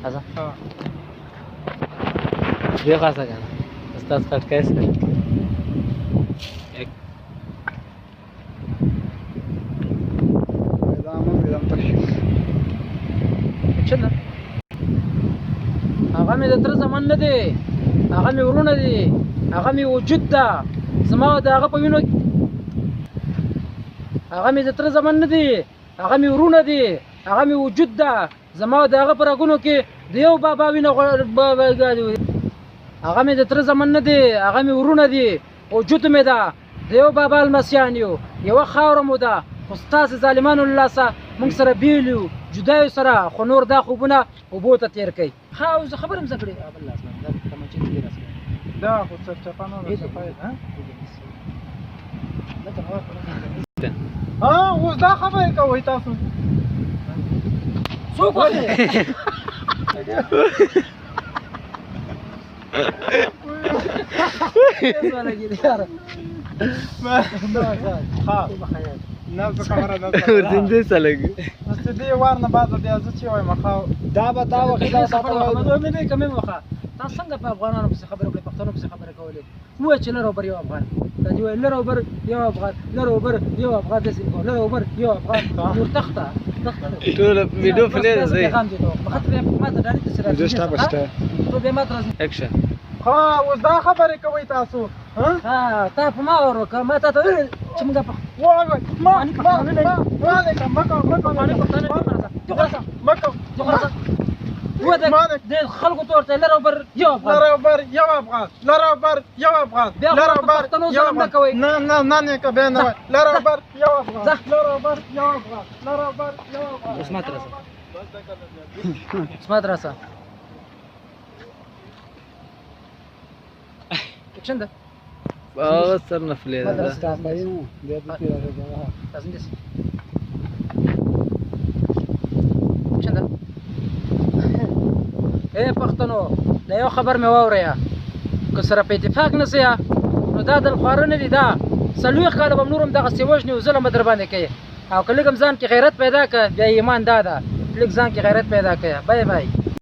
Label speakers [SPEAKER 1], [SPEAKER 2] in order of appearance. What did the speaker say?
[SPEAKER 1] راځه دې خاصه کنه استاد خټکی سره. اکشن ده. هغه مې د تره زمن نه دی، هغه مې ورونه دي، هغه مې وجود ده، زما د هغه په وینو. هغه مې د تره زمن نه دی، هغه مې ورونه دي، هغه مې وجود ده، زما د هغه په رګونو کې د یو بابا وینه. هغه مې د تره زمن نه دی، هغه مې ورونه دي، وجود مې ده، د یو بابا لمسیان یو، یوه خاوره مو ده، خو ستاسې ظالمانو له لاسه موږ سره بېل یو، جدا یو سره، خو نور دا خوبونه اوبو ته تېر کړئ. ښه اوس خبره هم زده کړې. بل لاس باندې دا تمانچې دې راسره.
[SPEAKER 2] دا خو سرچپه نه ده، چپه یې ده. ها اوس دا خبرې کوئ تاسو؟
[SPEAKER 1] څوک وایي؟
[SPEAKER 2] نه زه خبره نه.
[SPEAKER 3] ورځندې سلګ.
[SPEAKER 2] نو چې دې وار نه بعد بیا زه چې وایم ښه
[SPEAKER 1] دا به تا وخت دا تا ته مې نه کمې وخه. تا څنګه په افغانانو پسې خبرې وکړې، پښتنو پسې خبرې کولې؟ ووایه چې لر او بر یو افغان. دا دی وایي لر او بر یو افغان، لر او بر یو افغان، داسې کوه، لر او بر یو افغان. نور تخته تخته
[SPEAKER 3] ټول ویډیو فلې ده.
[SPEAKER 1] پیغام دی ته مخه بیا ما ته ډالۍ ته سره
[SPEAKER 4] ویډیو شته پشته
[SPEAKER 1] ته بیا ما ته راځي.
[SPEAKER 3] اکشن.
[SPEAKER 2] ها اوس دا خبرې کوئ تاسو؟ ها
[SPEAKER 1] ها تا په ما ور وکړه. ما تا ته ویل چې موږ په
[SPEAKER 2] وای وای ما ما ما ما ما ما
[SPEAKER 1] ما پښتانه
[SPEAKER 2] ما
[SPEAKER 1] ما و د خلکو تور ته لر او بر یو افغان،
[SPEAKER 2] لر او بر یو افغان، لر او بر یو افغان، لر او بر
[SPEAKER 1] یو افغان.
[SPEAKER 2] نه نه نه نه که بیا نه. لر او بر یو افغان، لر او بر یو افغان، لر او بر یو افغان.
[SPEAKER 1] اوس ما ته راسه، اوس ما ته راسه. اکشن ده.
[SPEAKER 3] هغه سر نه فلې ده.
[SPEAKER 1] راځم دې. اکشن ده. اے پښتنو، دا یو خبر مې واوریا، که سره په اتفاق نه سئ نو دا دلخواره نه دي، دا 40 کاله به نور هم دغسې وژني او ظلم به در باندې کوي. او که لږ هم ځان کې غیرت پیدا که، بیا ایمان دا ده، لږ ځان کې غیرت پیدا کړه. بای بای.